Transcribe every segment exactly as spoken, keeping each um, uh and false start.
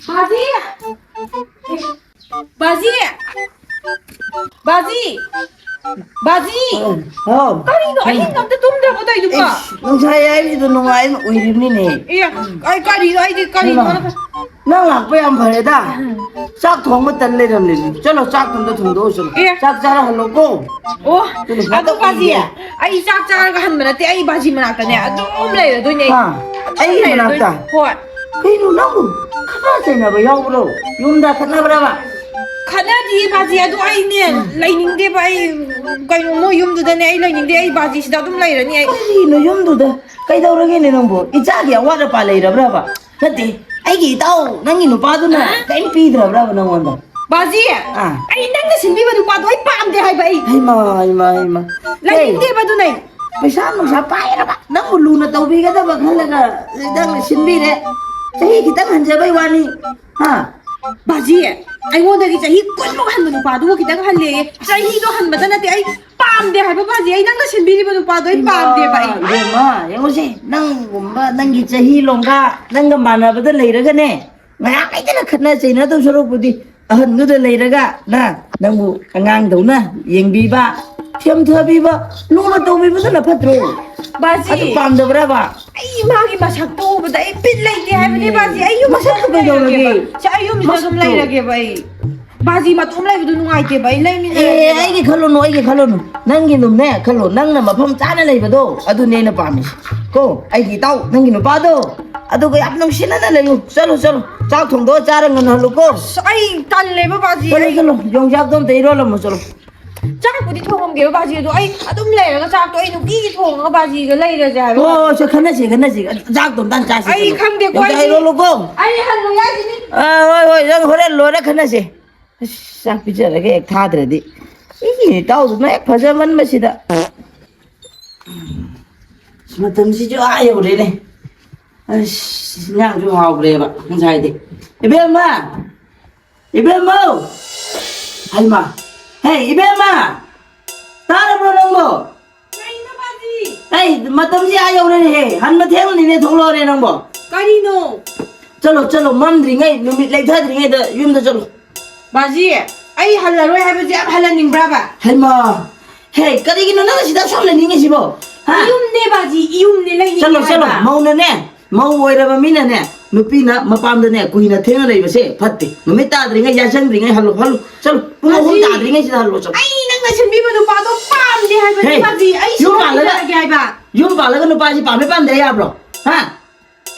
ꯕꯥꯖꯤ! ꯕꯥꯖꯤ! ꯕꯥꯖꯤ! ꯕꯥꯖꯤ! ꯍꯥꯎ꯫ ꯀꯔꯤꯅꯣ? ꯑꯍꯤꯡ ꯑꯝꯇ ꯇꯨꯝꯗ꯭ꯔꯕꯣ ꯇꯧꯏꯗꯨꯕꯣ? ꯏꯁ, ꯅꯨꯡꯁꯥ ꯌꯥꯏꯕꯁꯤꯗ ꯅꯨꯡꯉꯥꯏꯅ ꯎꯏꯔꯤꯕꯅꯤꯅꯦ꯫ ꯑꯦ, ꯑꯩ ꯀꯔꯤꯅꯣ? ꯑꯩꯗꯤ ꯀꯔꯤꯅꯣ? ꯏꯃꯥ, ꯅꯪ ꯂꯥꯛꯄ ꯌꯥꯝ ꯐꯔꯦꯗ꯫ ꯎꯝ꯫ ꯆꯥꯛ ꯊꯣꯡꯕ ꯇꯟ ꯂꯩꯔꯝꯂꯦ꯫ ꯆꯠꯂꯣ, ꯆꯥꯛ ꯊꯣꯡꯗꯣ ꯊꯣꯡꯗꯣꯛꯑꯣ ꯆꯠꯂꯣ꯫ ꯑꯦ꯫ ꯆꯥꯛ ꯆꯥꯔ ꯍꯜꯂꯣꯀꯣ꯫ ꯑꯣ, ꯑꯗꯨꯅ ꯑꯗꯨ ꯐꯠꯇ ꯕꯥꯖꯤ, ꯎꯏꯒꯦ꯫ ꯑꯩ ꯆꯥꯛ ꯆꯥꯔꯒ ꯍꯟꯕ ꯅꯠꯇꯦ, ꯑꯩ ꯕꯥꯖꯤ ꯃꯅꯥꯛꯇꯅꯦ ꯑꯗꯨꯝ ꯂꯩꯔꯗꯣꯏꯅꯦ꯫ ꯍꯥ? ꯑꯗꯨꯝ ꯑꯩꯒꯤ ꯂꯩꯔꯗꯣꯏꯅꯦ꯫ ꯃꯅꯥꯛꯇ? ꯍꯣꯏ꯫ ꯀꯩꯅꯣ ꯅꯪꯕꯨ ꯈꯠꯅ ꯆꯩꯅꯕ ꯌꯥꯎꯕ꯭ꯔꯣ? ꯌꯨꯝꯗ ꯈꯠꯅꯕ꯭ꯔꯕ? ꯈꯠꯅꯗꯤꯌꯦ ꯕꯥꯖꯤ, ꯑꯗꯨ ꯑꯩꯅꯦ ꯎꯝ꯫ ꯂꯩꯅꯤꯡꯗꯦꯕ, ꯑꯩ ꯀꯩꯅꯣ ꯃꯣꯏ ꯌꯨꯝꯗꯨꯗꯅꯦ ꯑꯩ ꯂꯩꯅꯤꯡꯗꯦ, ꯑꯩ ꯕꯥꯖꯤꯁꯤꯗ ꯑꯗꯨꯝ ꯂꯩꯔꯅꯤ ꯑꯩ꯫ ꯀꯔꯤꯅꯣ ꯌꯨꯝꯗꯨꯗ? ꯀꯩꯗꯧꯔꯒꯦꯅꯦ ꯅꯪꯕꯨ? ꯏꯆꯥꯒꯤ ꯑꯋꯥꯠ ꯑꯄꯥ ꯂꯩꯔꯕ꯭ꯔꯕ? ꯅꯠꯇꯦ, ꯑꯩꯒꯤ ꯏꯇꯥꯎ, ꯅꯪꯒꯤ ꯅꯨꯄꯥꯗꯨꯅ ꯀꯔꯤꯝ ꯄꯤꯗ꯭ꯔꯕ꯭ꯔꯕ ꯅꯪꯉꯣꯟꯗ? ꯕꯥꯖꯤ, ꯑꯥ꯫ ꯑꯩ ꯅꯪꯅ ꯁꯤꯟꯕꯤꯕ ꯅꯨꯄꯥꯗꯣ ꯑꯩ ꯄꯥꯝꯗꯦ ꯍꯥꯏꯕ ꯑꯩ꯫ ꯍꯩꯃꯥ, ꯍꯩꯃꯥ, ꯍꯩꯃꯥ꯫ ꯂꯩꯅꯤꯡꯗꯦꯕ ꯑꯗꯨꯅ ꯑꯩ꯫ ꯄꯩꯁꯥ ꯅꯨꯡꯁꯥ ꯄꯥꯏꯔꯕ, ꯅꯪꯕꯨ ꯂꯨꯅ ꯇꯧꯕꯤꯒꯗꯕ ꯈꯜꯂꯒ ꯅꯪꯅ ꯁꯤꯟꯕꯤꯔꯦ꯫ ꯆꯍꯤ ꯈꯤꯇꯪ ꯍꯟꯖꯕꯩ ꯋꯥꯅꯤ꯫ ꯍꯥ? ꯕꯥꯖꯤ, ꯑꯩꯉꯣꯟꯗꯒꯤ ꯆꯍꯤ ꯀꯨꯟꯃꯨꯛ ꯍꯟꯕ ꯅꯨꯄꯥꯗꯨꯕꯨ ꯈꯤꯇꯪ ꯍꯜꯂꯦꯌꯦ꯫ ꯆꯍꯤꯗꯣ ꯍꯟꯕꯗ ꯅꯠꯇꯦ, ꯑꯩ ꯄꯥꯝꯗꯦ ꯍꯥꯏꯕ ꯕꯥꯖꯤ꯫ ꯑꯩ ꯅꯪꯅ ꯁꯤꯟꯕꯤꯔꯤꯕ ꯅꯨꯄꯥꯗꯣ ꯑꯩ ꯄꯥꯝꯗꯦꯕ ꯑꯩ꯫ ꯏꯕꯦꯝꯃ, ꯌꯦꯡꯉꯨꯁꯦ, ꯅꯪꯒꯨꯝꯕ, ꯅꯪꯒꯤ ꯆꯍꯤ ꯂꯣꯡꯒꯥ, ꯅꯪꯒ ꯃꯥꯟꯅꯕꯗ ꯂꯩꯔꯒꯅꯦ, ꯃꯌꯥꯝ ꯂꯩꯗꯅ ꯈꯠꯅ ꯆꯩꯅꯗꯧ ꯁꯔꯨꯛꯄꯨꯗꯤ ꯑꯍꯟꯗꯨꯗ ꯂꯩꯔꯒ ꯅ ꯅꯪꯕꯨ ꯑꯉꯥꯡꯗꯧꯅ ꯌꯦꯡꯕꯤꯕ, ꯊꯦꯝꯊꯕꯤꯕ, ꯂꯨꯅ ꯇꯧꯕꯤꯕꯗꯨꯅ ꯐꯠꯇ꯭ꯔꯣ? ꯕꯥꯖꯤ, ꯑꯗꯨ ꯄꯥꯝꯗꯕ꯭ꯔꯕ? ꯑꯩ ꯃꯥꯒꯤ ꯃꯁꯛꯇꯣ ꯎꯕꯗ ꯑꯩ ꯕꯤꯠ ꯂꯩꯇꯦ ꯍꯥꯏꯕꯅꯦ ꯕꯥꯖꯤ꯫ ꯑꯩ ꯌꯨꯝꯗ ꯃꯁꯛꯇꯨ ꯑꯗꯨꯝ ꯀꯩꯗꯧꯔꯒꯦ? ꯂꯩꯔꯒꯦꯕ꯫ ꯁꯤ ꯑꯩ ꯌꯨꯝꯁꯤꯗ ꯑꯗꯨꯝ ꯃꯁꯛꯇꯣ꯫ ꯂꯩꯔꯒꯦꯕ ꯑꯩ꯫ ꯕꯥꯖꯤ ꯃꯇꯣꯝ ꯂꯩꯕꯗꯨ ꯅꯨꯡꯉꯥꯏꯇꯦꯕ, ꯑꯩ ꯑꯦ, ꯂꯩꯃꯤꯟꯅꯔꯒꯦꯕ꯫ ꯑꯩꯒꯤ ꯈꯜꯂꯨꯅꯨ, ꯑꯩꯒꯤ ꯈꯜꯂꯨꯅꯨ꯫ ꯅꯪꯒꯤꯗꯨꯝꯅꯦ ꯈꯜꯂꯣ, ꯅꯪꯅ ꯃꯐꯝ ꯆꯥꯅ ꯂꯩꯕꯗꯣ ꯑꯗꯨꯅꯦ ꯑꯩꯅ ꯄꯥꯝꯃꯤꯁꯦ꯫ ꯀꯣ, ꯑꯩꯒꯤ ꯏꯇꯥꯎ, ꯅꯪꯒꯤ ꯅꯨꯄꯥꯗꯣ ꯑꯗꯨꯒ ꯌꯥꯝ ꯅꯨꯡꯁꯤꯅꯅ ꯂꯩꯌꯨ꯫ ꯆꯠꯂꯣ, ꯆꯠꯂꯣ, ꯆꯥꯛ ꯊꯣꯡꯗꯣꯛꯑ ꯆꯥꯔ ꯉꯟꯅ ꯍꯜꯂꯨꯀꯣ꯫ ꯑꯁ, ꯑꯩ ꯇꯜꯂꯦꯕ ꯕꯥꯖꯤ, ꯆꯠꯂꯣ, ꯑꯩ꯫ ꯆꯠꯂꯣ, ꯌꯣꯡꯆꯥꯛꯇꯣ ꯑꯝꯇ ꯏꯔꯣꯜꯂꯝꯃꯣ, ꯆꯠꯂꯣ꯫ ꯆꯥꯛꯄꯨꯗꯤ ꯊꯣꯡꯉꯝꯒꯦꯕ ꯕꯥꯖꯤ, ꯑꯗꯣ ꯑꯩ ꯑꯗꯨꯝ ꯂꯩꯔꯒ ꯆꯥꯛꯇꯣ ꯑꯩ ꯅꯨꯡꯇꯤꯒꯤ ꯊꯣꯡꯉꯒ ꯕꯥꯖꯤꯒ ꯂꯩꯔꯁꯦ ꯍꯥꯏꯕ꯫ ꯍꯣ, ꯍꯣ, ꯁꯦ, ꯈꯟꯅꯁꯦ, ꯈꯟꯅꯁꯦ꯫ ꯆꯥꯛꯇꯣ ꯑꯝꯇ ꯆꯥꯁꯦ, ꯑꯩ ꯆꯠꯂꯣ꯫ ꯈꯪꯗꯦꯀꯣ, ꯌꯣꯡꯆꯥꯛ ꯑꯩꯗꯤ ꯏꯔꯣꯜꯂꯨꯀꯣ꯫ ꯑꯩ ꯍꯜꯂꯨ ꯍꯥꯏꯁꯤꯅꯤ꯫ ꯑꯥ, ꯍꯣꯏ, ꯍꯣꯏ, ꯅꯪ ꯍꯣꯔꯦꯟ ꯂꯣꯏꯔ ꯈꯟꯅꯁꯦ꯫ ꯑꯁ, ꯆꯥꯛ ꯄꯤꯖꯔꯒ ꯍꯦꯛ ꯊꯥꯗ꯭ꯔꯗꯤ꯫ ꯏ, ꯏꯇꯥꯎꯗꯨꯅ ꯍꯦꯛ ꯐꯖꯃꯟꯕꯁꯤꯗ꯫ ꯑꯁ, ꯃꯇꯝꯁꯤꯁꯨ ꯑꯥ ꯌꯧꯔꯦꯅꯦ꯫ ꯑꯁ, ꯏꯟꯖꯥꯡꯁꯨ ꯍꯥꯎꯈ꯭ꯔꯦꯕ ꯉꯁꯥꯏꯗꯤ꯫ ꯏꯕꯦꯝꯃ! ꯏꯕꯦꯝꯃꯧ! ꯍꯩꯃꯥ! ꯍꯦ, ꯏꯕꯦꯝꯃ! ꯇꯥꯔꯕ꯭ꯔꯣ ꯅꯪꯕꯣ? ꯀꯩꯅꯣ ꯕꯥꯖꯤ? ꯑꯩ, ꯃꯇꯝꯁꯤ ꯑꯥ ꯌꯧꯔꯦꯅꯦꯍꯦ꯫ ꯍꯟꯕ ꯊꯦꯡꯂꯅꯤꯅꯦ, ꯊꯣꯛꯂꯛꯑꯣꯅꯦ ꯅꯪꯕꯣ꯫ ꯀꯔꯤꯅꯣ? ꯆꯠꯂꯣ, ꯆꯠꯂꯣ, ꯃꯝꯗ꯭ꯔꯤꯉꯩ, ꯅꯨꯃꯤꯠ ꯂꯩꯊꯗ꯭ꯔꯤꯉꯩꯗ ꯌꯨꯝꯗ ꯆꯠꯂꯣ꯫ ꯕꯥꯖꯤ, ꯑꯩ ꯍꯜꯂꯔꯣꯏ ꯍꯥꯏꯕꯁꯦ ꯌꯥꯝ ꯍꯜꯍꯟꯅꯤꯡꯕ꯭ꯔꯕ? ꯍꯩꯃꯥ! ꯍꯦ, ꯀꯔꯤꯒꯤꯅꯣ ꯅꯪꯅ ꯁꯤꯗ ꯑꯁꯨꯛ ꯂꯩꯅꯤꯡꯉꯤꯁꯤꯕꯣ? ꯍꯥ? ꯏꯌꯨꯝꯅꯦ ꯕꯥꯖꯤ, ꯏꯌꯨꯝꯅꯦ ꯂꯩꯅꯤꯡꯉꯦ ꯆꯠꯂꯣ, ꯆꯠꯂꯣ, ꯍꯥꯏꯕ꯫ ꯃꯧꯅꯅꯦ, ꯃꯧ ꯑꯣꯏꯔꯕ ꯃꯤꯅꯅꯦ, ꯅꯨꯄꯤꯅ ꯃꯄꯥꯝꯗꯅꯦ ꯀꯨꯏꯅ ꯊꯦꯡꯅ ꯂꯩꯕꯁꯦ ꯐꯠꯇꯦ꯫ ꯅꯨꯃꯤꯠ ꯇꯥꯗ꯭ꯔꯤꯉꯩ, ꯌꯥꯆꯪꯗ꯭ꯔꯤꯉꯩ ꯍꯜꯂꯣ, ꯍꯜꯂꯣ, ꯆꯠꯂꯣ, ꯄꯨꯡ ꯑꯍꯨꯝ ꯕꯥꯖꯤ, ꯇꯥꯗ꯭ꯔꯤꯉꯩꯁꯤꯗ ꯍꯜꯂꯣ, ꯆꯠꯂꯣ꯫ ꯑꯩ ꯅꯪꯅ ꯁꯤꯟꯕꯤꯕ ꯅꯨꯄꯥꯗꯣ ꯄꯥꯝꯗꯦ ꯍꯥꯏꯕꯅꯦ ꯍꯦ, ꯕꯥꯖꯤ, ꯑꯩ ꯌꯨꯝ ꯁꯨꯡꯌꯥ ꯄꯥꯜꯂꯒ, ꯌꯥꯔꯒꯦ ꯍꯥꯏꯕ꯫ ꯌꯨꯝ ꯄꯥꯜꯂꯒ ꯅꯨꯄꯥꯁꯤ ꯄꯥꯝꯃꯦ ꯄꯥꯝꯗꯦ ꯌꯥꯕ꯭ꯔꯣ? ꯍꯥ?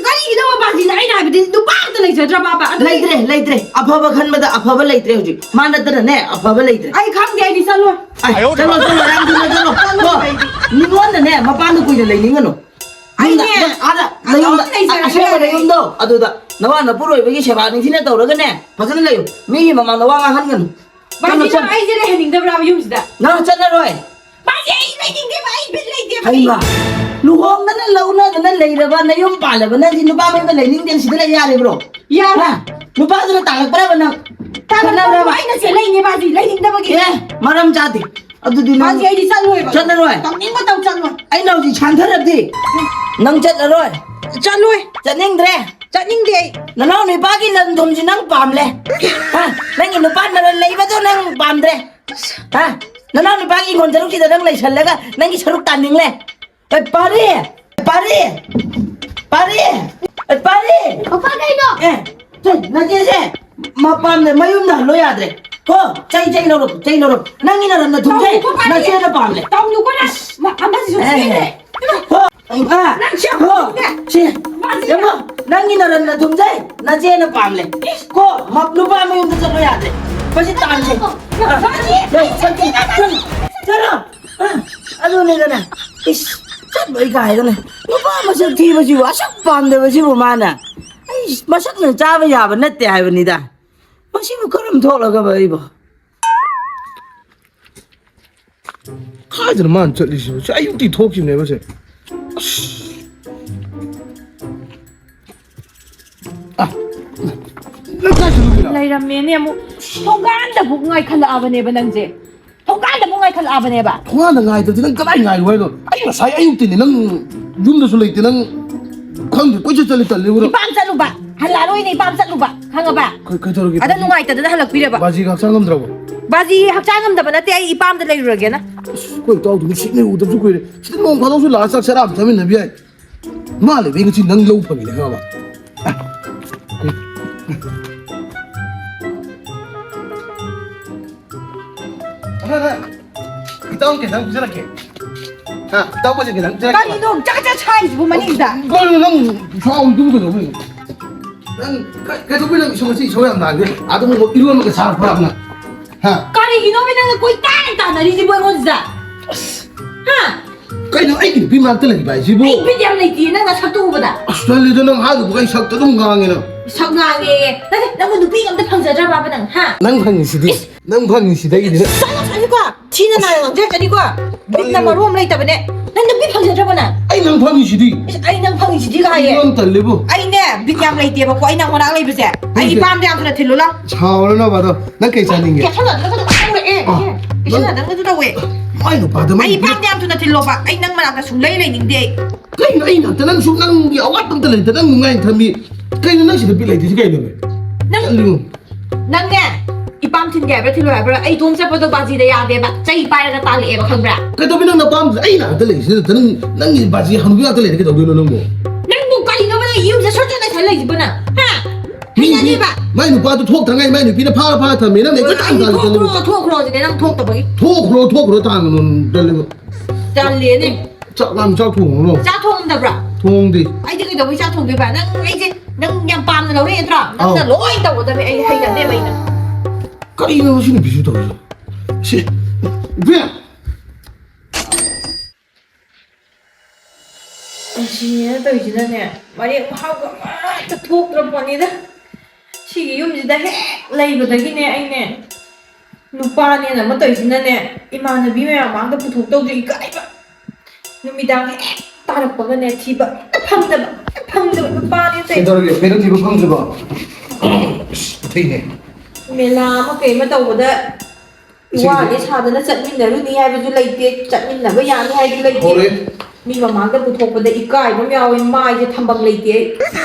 ꯀꯔꯤꯒꯤꯅꯣ ꯕꯥꯖꯤꯅ ꯑꯩꯅ ꯍꯥꯏꯕꯗꯤ ꯅꯨꯄꯥ ꯑꯝꯇ ꯂꯩꯖꯗ꯭ꯔꯕꯕ? ꯑꯗꯨꯗꯤ ꯂꯩꯇ꯭ꯔꯦ, ꯂꯩꯇ꯭ꯔꯦ꯫ ꯑꯐꯕ ꯈꯟꯕꯗ ꯑꯐꯕ ꯂꯩꯇ꯭ꯔꯦ ꯍꯧꯖꯤꯛ꯫ ꯃꯥ ꯅꯠꯇꯅꯅꯦ ꯑꯐꯕ ꯂꯩꯇ꯭ꯔꯦ꯫ ꯑꯩ ꯈꯪꯗꯦ, ꯑꯩꯗꯤ ꯆꯠꯂꯣꯏ꯫ ꯑꯥꯏ, ꯆꯠꯂꯣ, ꯆꯠꯂꯣ, ꯌꯥꯝ ꯊꯨꯅ ꯆꯠꯂꯣ꯫ ꯆꯠꯂꯣꯏ ꯀꯣ, ꯑꯩꯗꯤ꯫ ꯃꯤꯉꯣꯟꯗꯅꯦ ꯃꯄꯥꯟꯗ ꯀꯨꯏꯅ ꯂꯩꯅꯤꯡꯒꯅꯨ꯫ ꯌꯨꯝꯗ, ꯑꯩꯅꯦ, ꯑꯗꯨꯝ ꯑꯗꯨꯝ ꯂꯩꯖꯔꯒꯦ꯫ ꯑꯁꯦꯡꯕ ꯅꯌꯨꯝꯗꯣ ꯑꯗꯨꯗ ꯅꯋꯥ ꯅꯄꯨꯔꯣꯏꯕꯒꯤ ꯁꯦꯕꯥ ꯅꯤꯡꯊꯤꯅ ꯇꯧꯔꯒꯅꯦ, ꯐꯖꯅ ꯂꯩꯌꯨ꯫ ꯃꯤꯒꯤ ꯃꯃꯥꯡꯗ ꯋꯥ ꯉꯥꯡꯍꯟꯒꯅꯨ꯫ ꯆꯠꯂꯣ, ꯕꯥꯖꯤꯅ ꯆꯠꯂꯣ꯫ ꯑꯩꯁꯦ ꯂꯩꯍꯟꯅꯤꯡꯗꯕ꯭ꯔꯥꯕ ꯌꯨꯝꯁꯤꯗ? ꯅꯪ ꯆꯠꯂꯔꯣꯏ꯫ ꯕꯥꯖꯤ, ꯑꯩ ꯂꯩꯅꯤꯡꯗꯦꯕ, ꯑꯩ ꯕꯤꯠ ꯂꯩꯇꯦꯕ꯫ ꯍꯩꯃꯥ, ꯂꯨꯍꯣꯡꯗꯅ ꯂꯧꯅꯗꯅ ꯂꯩꯔꯕ ꯅꯌꯨꯝ ꯄꯥꯜꯂꯕ ꯅꯪꯁꯤ ꯅꯨꯄꯥ ꯃꯌꯨꯝꯗ ꯂꯩꯅꯤꯡꯗꯦ, ꯁꯤꯗ ꯂꯩ ꯌꯥꯔꯤꯕ꯭ꯔꯣ? ꯌꯥꯔꯣꯏ꯫ ꯍꯥ? ꯅꯨꯄꯥꯗꯨꯅ ꯇꯥꯜꯂꯛꯄ꯭ꯔꯕ ꯅꯪ? ꯇꯥꯜꯂꯛꯄꯕꯨ ꯈꯠꯅꯕ꯭ꯔꯕ? ꯑꯩꯅ ꯁꯦ ꯂꯩꯅꯦ ꯕꯥꯖꯤ, ꯂꯩꯅꯤꯡꯗꯕꯒꯤ꯫ ꯑꯦ, ꯃꯔꯝ ꯆꯥꯗꯦ꯫ ꯑꯗꯨꯗꯤ ꯅꯪ ꯕꯥꯖꯤ, ꯑꯩꯗꯤ ꯆꯠꯂꯣꯏꯕ꯫ ꯆꯠꯂꯔꯣꯏ? ꯇꯧꯅꯤꯡꯕ ꯇꯧ, ꯆꯠꯂꯣꯏ꯫ ꯑꯩꯅ ꯍꯧꯖꯤꯛ ꯁꯥꯟꯊꯔꯕꯗꯤ ꯅꯪ ꯆꯠꯂꯔꯣꯏ? ꯆꯠꯂꯣꯏ꯫ ꯆꯠꯅꯤꯡꯗ꯭ꯔꯦ? ꯆꯠꯅꯤꯡꯗꯦ ꯑꯩ꯫ ꯅꯅꯥꯎ ꯅꯨꯄꯥꯒꯤ ꯂꯟ ꯊꯨꯝꯁꯤ ꯅꯪ ꯄꯥꯝꯂꯦ? ꯍꯥ? ꯅꯪꯒꯤ ꯅꯨꯄꯥ ꯅꯔꯟ ꯂꯩꯕꯗꯣ ꯅꯪ ꯄꯥꯝꯗ꯭ꯔꯦ? ꯍꯥ? ꯅꯅꯥꯎ ꯅꯨꯄꯥꯒꯤ ꯏꯪꯈꯣꯜ ꯁꯔꯨꯛꯁꯤꯗ ꯅꯪ ꯂꯩꯁꯜꯂꯒ ꯅꯪꯒꯤ ꯁꯔꯨꯛ ꯇꯥꯅꯤꯡꯂꯦ? ꯑꯦ, ꯄꯥꯔꯤ! ꯄꯥꯔꯤ! ꯄꯥꯔꯤ! ꯑꯦ, ꯄꯥꯔꯤ! ꯄꯄꯥ, ꯀꯩꯅꯣ? ꯑꯦ, ꯁꯦ, ꯅꯆꯦꯁꯦ ꯃꯄꯥꯝꯗ ꯃꯌꯨꯝꯗ ꯍꯜꯂꯣ ꯌꯥꯗ꯭ꯔꯦ꯫ ꯀꯣ, ꯆꯩ, ꯆꯩ ꯂꯧꯔꯣ, ꯆꯩ ꯂꯧꯔꯣ꯫ ꯅꯪꯒꯤ ꯅꯔꯟ ꯅꯊꯨꯝꯁꯦ ꯇꯧꯅꯨꯀꯣ, ꯄꯥꯔꯤ! ꯅꯆꯦꯅ ꯄꯥꯝꯂꯦ꯫ ꯇꯧꯅꯨꯀꯣ, ꯅꯪ꯫ ꯃ-, ꯑꯃꯁꯤꯁꯨ ꯑꯦ, ꯆꯦꯜꯂꯦ꯫ ꯍꯣ, ꯑ, ꯅꯪ ꯁꯤ ꯍꯣ, ꯁꯤ, ꯃꯥꯁꯤ ꯌꯦꯡꯉꯣ, ꯅꯪꯒꯤ ꯅꯔꯟ ꯅꯊꯨꯝꯁꯦ ꯅꯆꯦꯅ ꯄꯥꯝꯂꯦ꯫ ꯀꯣ, ꯃ-, ꯅꯨꯄꯥ ꯃꯌꯨꯝꯗ ꯆꯠꯂꯣ ꯌꯥꯗ꯭ꯔꯦ꯫ ꯃꯁꯤ ꯇꯥꯟꯁꯦ꯫ ꯃꯥꯁꯤ ꯆꯠꯂꯣ, ꯆꯠꯂꯣ꯫ ꯑ, ꯑꯗꯨꯅꯤꯗꯅ꯫ ꯏꯁ, ꯆꯠꯂꯣꯏ ꯀꯥꯏꯗꯅ꯫ ꯅꯨꯄꯥ ꯃꯁꯛ ꯊꯤꯕꯁꯤꯕꯨ, ꯑꯁꯨꯛ ꯄꯥꯝꯗꯕꯁꯤꯕꯨ ꯃꯥꯅ꯫ ꯑꯩ ꯃꯁꯛꯅ ꯆꯥꯕ ꯌꯥꯕ ꯅꯠꯇꯦ ꯍꯥꯏꯕꯅꯤꯗ꯫ ꯃꯁꯤꯕꯨ ꯀꯔꯝ ꯊꯣꯛꯂꯒꯕ ꯑꯩꯕꯨ? ꯀꯥꯏꯗꯅꯣ ꯃꯥꯅ ꯆꯠꯂꯤꯁꯤꯕꯨ? ꯁꯤ ꯑꯌꯨꯛꯇꯤ ꯊꯣꯛꯈꯤꯕꯅꯦꯕ ꯁꯦ꯫ ꯑꯁ꯫ ꯑ, ꯅꯪ ꯀꯥꯏ ꯆꯠꯂꯨꯒꯦ? ꯂꯩꯔꯝꯃꯦꯅꯦ ꯑꯃꯨꯛ꯫ ꯊꯣꯡꯒꯥꯟꯗꯕꯨ ꯉꯥꯏꯈꯠꯂꯛꯑꯕꯅꯦꯕ ꯅꯪꯁꯦ꯫ ꯊꯣꯡꯒꯥꯟꯗꯕꯨ ꯉꯥꯏꯈꯠꯂꯛꯑꯕꯅꯦꯕ꯫ ꯊꯣꯡꯒꯥꯟꯗ ꯉꯥꯏꯗ꯭ꯔꯗꯤ ꯅꯪ ꯀꯗꯥꯏ ꯉꯥꯏꯔꯨ ꯍꯥꯏꯅꯣ? ꯑꯩ ꯉꯁꯥꯏ ꯑꯌꯨꯛꯇꯤꯅꯤ ꯅꯪ ꯌꯨꯝꯗꯁꯨ ꯂꯩꯇꯦ, ꯅꯪ ꯈꯪꯗꯦ, ꯀꯣꯏꯆꯠ ꯆꯠꯂꯤ ꯇꯜꯂꯤ ꯎꯔꯣ꯫ ꯏꯄꯥꯝ ꯆꯠꯂꯨꯕ꯫ ꯍꯜꯂꯛ ꯑꯗꯣ ꯑꯩꯅ ꯏꯄꯥꯝ ꯆꯠꯂꯨꯕ, ꯈꯪꯉꯕ? ꯀꯩ- ꯀꯩꯗꯧꯔꯒꯦ? ꯑꯗ ꯅꯨꯡꯉꯥꯏꯇꯗꯅ ꯍꯜꯂꯛꯄꯤꯔꯕ? ꯕꯥꯖꯤꯒ ꯍꯛꯆꯥꯡ ꯉꯝꯗ꯭ꯔꯕꯣ? ꯕꯥꯖꯤ ꯍꯛꯆꯥꯡ ꯉꯝꯗꯕ ꯅꯠꯇꯦ, ꯑꯩ ꯏꯄꯥꯝꯗ ꯂꯩꯔꯨꯔꯒꯦꯅ꯫ ꯑꯁ, ꯑꯩꯈꯣꯏ ꯏꯇꯥꯎꯗꯨ ꯃꯤꯠꯁꯤꯠꯅ ꯎꯗꯕꯁꯨ ꯀꯨꯏꯔꯦ꯫ ꯁꯤꯗ ꯅꯣꯡ ꯐꯥꯗꯣꯛꯁꯨ ꯂꯥꯛꯑ ꯆꯥꯛ ꯆꯔꯥ ꯑꯃ ꯆꯥꯃꯤꯟꯅꯕ ꯌꯥꯏ꯫ ꯃꯥ ꯂꯩꯕꯩ ꯉꯁꯤ ꯅꯪ ꯂꯧ ꯐꯪꯉꯤꯅꯦ, ꯈꯪꯉꯕ? ꯏꯇꯥꯎ ꯀꯩ ꯏꯟꯖꯥꯡ ꯄꯤꯖꯔꯛꯀꯦ? ꯍꯥ? ꯏꯇꯥꯎ ꯀꯩ ꯏꯟꯖꯥꯡ ꯄꯤꯖꯔꯛꯀꯦ? ꯀꯔꯤꯅꯣ ꯆꯥꯛ ꯆꯥꯛ ꯁꯥꯏꯁꯤꯕꯨ ꯃꯅꯤꯡꯗ? ꯀꯔꯤꯅꯣ ꯅꯪ ꯁꯥꯎꯔꯤꯗꯨꯕꯨ ꯀꯩꯗꯧꯕꯩꯅꯣ? ꯅꯪ ꯀ-, ꯀꯩꯗꯧꯕꯩ ꯅꯪ ꯏꯁꯧ ꯉꯁꯤ ꯏꯁꯧ ꯌꯥꯝ ꯂꯥꯡꯒꯦ? ꯑꯗꯨꯝ ꯏꯔꯣꯟꯕꯒ ꯆꯥꯔꯛꯄ꯭ꯔꯥ ꯅꯪ? ꯍꯥ? ꯀꯔꯤꯒꯤꯅꯣꯕ ꯅꯪꯅ ꯀꯣꯏꯇꯥꯟ ꯇꯥꯟꯅꯔꯤꯁꯤꯕꯨ ꯑꯩꯉꯣꯟꯁꯤꯗ? ꯍꯥ? ꯀꯩꯅꯣ ꯑꯩꯒꯤ ꯅꯨꯄꯤ ꯃꯅꯥꯛꯇ ꯂꯩꯕ ꯍꯥꯏꯁꯤꯕꯨ? ꯑꯩ ꯕꯤꯠ ꯌꯥꯝ ꯂꯩꯇꯤꯌꯦ ꯅꯪ ꯅꯁꯛꯇꯣ ꯎꯕꯗ꯫ ꯑꯁ, ꯇꯜꯂꯤꯗ, ꯅꯪ ꯍꯥꯏꯗꯨꯕꯨ ꯑꯩ ꯁꯛꯇ ꯑꯗꯨꯝ ꯉꯥꯡꯉꯦ ꯅꯪ꯫ ꯁꯛ ꯉꯥꯡꯉꯦꯌꯦ? ꯅꯠꯇꯦ, ꯅꯪꯕꯨ ꯅꯨꯄꯤ ꯑꯝꯇ ꯐꯪꯖꯗ꯭ꯔꯕꯕ ꯅꯪ, ꯍꯥ? ꯅꯪ ꯐꯪꯉꯤꯁꯤꯗꯤ꯫ ꯏꯁ! ꯅꯪ ꯐꯪꯉꯤꯁꯤꯗꯒꯤꯗꯤ ꯅꯪ ꯁꯥꯎꯔꯛꯀꯅꯤꯀꯣ, ꯊꯤꯅ ꯅꯥꯏꯅ ꯉꯥꯡꯖꯔꯛꯀꯅꯤꯀꯣ꯫ ꯕꯤꯠꯅ ꯃꯔꯣꯟ ꯑꯃ ꯂꯩꯇꯕꯅꯦ꯫ ꯅꯪ ꯅꯨꯄꯤ ꯐꯪꯖꯗ꯭ꯔꯕꯣ ꯅꯪ? ꯑꯩ ꯅꯪ ꯐꯪꯉꯤꯁꯤꯗꯤ꯫ ꯏꯁ, ꯑꯩ ꯅꯪ ꯐꯪꯉꯤꯁꯤꯗꯤ ꯀꯥꯏꯌꯦ꯫ ꯌꯥꯝ ꯇꯜꯂꯦꯕꯨ꯫ ꯑꯩꯅꯦ, ꯕꯤꯠ ꯌꯥꯝ ꯂꯩꯇꯦꯕꯀꯣ ꯑꯩ ꯅꯪ ꯃꯅꯥꯛ ꯂꯩꯕꯁꯦ꯫ ꯑꯩ ꯅꯪꯁꯦ ꯏꯄꯥꯝꯗ ꯌꯥꯝ ꯊꯨꯅ ꯊꯤꯜꯂꯨ ꯂꯥꯎ꯫ ꯁꯥꯎꯔꯅꯨ, ꯕꯥꯗꯣ꯫ ꯅꯪ ꯀꯩ ꯆꯥꯅꯤꯡꯒꯦ? ꯀꯦꯁꯜꯂꯛꯑꯒ ꯇꯧꯔꯛꯑꯦ꯫ ꯑꯥ, ꯀꯦꯁꯜꯂꯛꯑꯒ ꯇꯧꯋꯦ꯫ ꯃꯥꯏ ꯅꯨꯄꯥꯗꯣ ꯃꯥꯏ ꯑꯩ ꯅꯨꯄꯤ ꯏꯄꯥꯝꯗ ꯌꯥꯝ ꯊꯨꯅ ꯊꯤꯜꯂꯣꯕ꯫ ꯑꯩ ꯅꯪ ꯃꯅꯥꯛꯇ ꯁꯨꯡꯂꯩ ꯂꯩꯅꯤꯡꯗꯦ ꯑꯩ꯫ ꯀꯩꯅꯣ ꯑꯩ ꯅꯥꯛꯇ ꯅꯪ ꯁꯨꯝ ꯅꯪꯒꯤ ꯑꯋꯥꯠꯄ ꯑꯝꯇ ꯂꯩꯇ ꯅꯪ ꯅꯨꯡꯉꯥꯏꯅ ꯊꯝꯃꯤ꯫ ꯀꯩꯅꯣ ꯅꯪ ꯁꯤꯗ ꯕꯤꯠ ꯂꯩꯇ꯭ꯔꯤꯁꯤ ꯀꯩꯅꯣꯅꯦ? ꯅꯪ ꯆꯠꯂꯨ꯫ ꯅꯪꯅꯦ, ꯏꯄꯥꯝ ꯊꯤꯟꯒꯦ ꯍꯥꯏꯕ꯭ꯔꯥ ꯊꯤꯜꯂꯣꯏ ꯍꯥꯏꯕ꯭ꯔꯥ? ꯑꯩ ꯏꯇꯣꯝ ꯆꯠꯄꯗꯣ ꯕꯥꯖꯤꯗ ꯌꯥꯗꯦꯕ, ꯆꯩ ꯄꯥꯏꯔꯒ ꯇꯥꯜꯂꯛꯑꯦꯕ, ꯈꯪꯕ꯭ꯔꯥ? ꯀꯩꯗꯧꯕꯤ ꯅꯪ ꯅꯄꯥꯝꯗꯨꯗ ꯑꯩ ꯅꯥꯛꯇ ꯂꯩꯔꯤꯁꯤꯗ ꯅꯪ, ꯅꯪꯒꯤ ꯕꯥꯖꯤ ꯍꯅꯨꯕꯤ ꯉꯥꯛꯇ ꯂꯩꯔꯗꯤ ꯀꯩꯗꯧꯗꯣꯏꯅꯣ ꯅꯪꯕꯨ? ꯅꯪꯕꯨ ꯀꯔꯤꯅꯣꯕ ꯅꯪ ꯌꯨꯝꯁꯦ ꯁꯣꯠ ꯁꯣꯠ ꯂꯩꯁꯜ ꯂꯩꯁꯤꯕꯣ ꯅꯪ? ꯍꯥ? ꯃꯤ, ꯃꯤ, ꯍꯩꯅꯗꯦꯕ꯫ ꯃꯥꯏ ꯅꯨꯄꯥꯗꯨ ꯊꯣꯛꯇ꯭ꯔꯉꯥꯏ ꯃꯥꯏ ꯅꯨꯄꯤꯅ ꯐꯥꯔ ꯐꯥꯔ ꯊꯝꯃꯦ, ꯅꯪ ꯂꯩ ꯀꯣꯏ ꯇꯥꯡ ꯑꯩꯗꯤ ꯇꯥꯡ ꯊꯣꯛꯈ꯭ꯔꯣ, ꯇꯜꯂꯦꯕ꯫ ꯊꯣꯛꯈ꯭ꯔꯣ ꯁꯤꯅꯦ ꯅꯪ ꯊꯣꯛꯇꯕꯒꯤ꯫ ꯊꯣꯛꯈ꯭ꯔꯣ, ꯊꯣꯛꯈ꯭ꯔꯣ ꯇꯥꯡ ꯇꯜꯂꯦꯕ꯫ ꯇꯜꯂꯦꯅꯦ꯫ ꯆꯥꯛ ꯂꯥꯝ, ꯆꯥꯛ ꯊꯣꯡꯉꯨꯔꯣ꯫ ꯆꯥꯛ ꯊꯣꯡꯉꯝꯗꯕ꯭ꯔꯥ? ꯊꯣꯡꯗꯦ꯫ ꯑꯩꯗꯤ ꯀꯩꯗꯧꯕꯩ ꯆꯥꯛ ꯊꯣꯡꯗꯣꯏꯕ? ꯅꯪ ꯑꯩꯁꯦ ꯅꯪ ꯌꯥꯝ ꯄꯥꯝꯅ ꯂꯧꯔꯛꯑꯦ ꯅꯠꯇ꯭ꯔꯣ? ꯅꯪꯅ ꯑꯧ꯫ ꯂꯣꯏ ꯇꯧꯒꯗꯕꯅꯦ, ꯑꯩ ꯍꯩꯅꯗꯦꯕ ꯑꯩꯅ꯫ ꯀꯔꯤꯅꯣ ꯁꯤ ꯅꯨꯄꯤꯁꯨ ꯇꯧꯔꯤꯁꯦ? ꯁꯤ, ꯏꯕꯦꯝ! ꯄꯨꯟꯁꯤꯅꯦꯅ ꯇꯧꯔꯤꯁꯤꯅꯅꯦ, ꯃꯔꯦꯛ ꯃꯍꯥꯎꯒ ꯑꯃꯠꯇ ꯊꯣꯛꯇ꯭ꯔ ꯄꯣꯠꯅꯤꯗ꯫ ꯁꯤꯒꯤ ꯌꯨꯝꯁꯤꯗ ꯍꯦꯛ ꯂꯩꯕꯗꯒꯤꯅꯦ ꯑꯩꯅꯦ, ꯅꯨꯄꯥꯅꯦꯅ ꯑꯃ ꯇꯧꯔꯤꯁꯤꯅꯅꯦ, ꯏꯃꯥꯟꯅꯕꯤ ꯃꯌꯥꯝ ꯃꯥꯡꯗ ꯄꯨꯊꯣꯛꯇꯧꯁꯨ ꯏꯀꯥꯏꯕ꯫ ꯅꯨꯃꯤꯗꯥꯡ ꯍꯦꯛ ꯇꯥꯔꯛꯄꯒꯅꯦ, ꯊꯤꯕ ꯑꯝꯇ ꯐꯪꯗꯕ, ꯑꯝꯇ ꯐꯪꯗꯕ ꯅꯨꯄꯥꯅꯦ ꯇꯧꯔꯤꯁꯦ꯫ ꯀꯩꯗꯧꯔꯒꯦ? ꯀꯩꯅꯣ ꯊꯤꯕ ꯐꯪꯗ꯭ꯔꯤꯕꯣ? ꯑꯁ, ꯊꯤꯅꯦ꯫ ꯃꯦꯂꯥ ꯑꯃ ꯀꯩ ꯑꯃ ꯇꯧꯕꯗ ꯁꯤꯒꯤꯗꯤ ꯋꯥꯅꯦ ꯁꯥꯗꯅ ꯆꯠꯃꯤꯟꯅꯔꯨꯅꯤ ꯍꯥꯏꯕꯁꯨ ꯂꯩꯇꯦ, ꯆꯠꯃꯤꯟꯅꯕ ꯌꯥꯅꯤ ꯍꯥꯏꯕꯁꯨ ꯂꯩꯇꯦ꯫ ꯍꯧꯔꯦ꯫ ꯃꯤ ꯃꯃꯥꯡꯗ ꯄꯨꯊꯣꯛꯄꯗ ꯏꯀꯥꯏꯕ ꯑꯃ ꯌꯥꯎꯋꯦ, ꯃꯥꯏꯁꯦ ꯊꯝꯐꯝ ꯂꯩꯇꯦ ꯑꯩ꯫